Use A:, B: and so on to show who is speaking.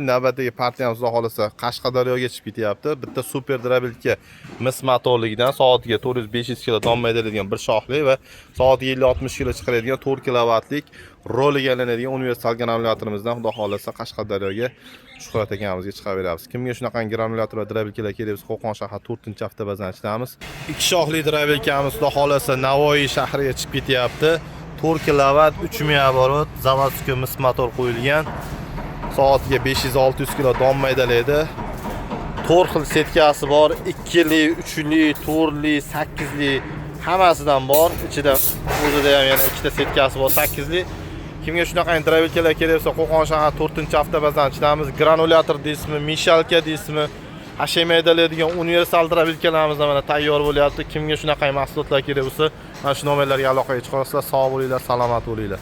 A: Navbatdagi partiyamiz, xudo xohlasa, Qashqadaryoga chiqib ketyapti. Bitta super дробилка mis motorligidan, soatiga 400-500 kilo don maydalaydigan bir shoxli va soatiga 50-60 kilo chiqaradigan 4 kilovatlik roliga aylanadigan universal granulyatorimizdan, xudo xohlasa, Qashqadaryoga Shuhrat akamizga chiqaveramiz. Kimga shunaqangi granulyator va дробилка lar kerak bo'lsa, Qo'qon shahar 4-avtobazani ichidamiz. Ikki shoxli дробилка miz, xudo xohlasa, Navoiy shahriga chiqib ketyapti. 4 kilovat, 3000 оборот, заводской mis motor qo'yilgan. Soatiga 500-600 kilo don maydalaydi. To'rt xil setkasi bor: 2li, 3li, 4li, 8li, hammasidan bor. Ichida o'zida ham yana ikkita setkasi bor, 8li. Kimga shunaqa дробилка lar kerak bo'lsa, Qo'qon shahar 4-avtobazani ichidamiz. Granulyator deysizmi, мешалка deysizmi, hashay maydalaydigan universal дробилка larimiz mana tayyor bo'lyapti. Kimga shunaqa mahsulotlar kerak bo'lsa, mana shu nomerlarga aloqaga chiqa olasizlar. Sog' bo'linglar, salomat bo'linglar.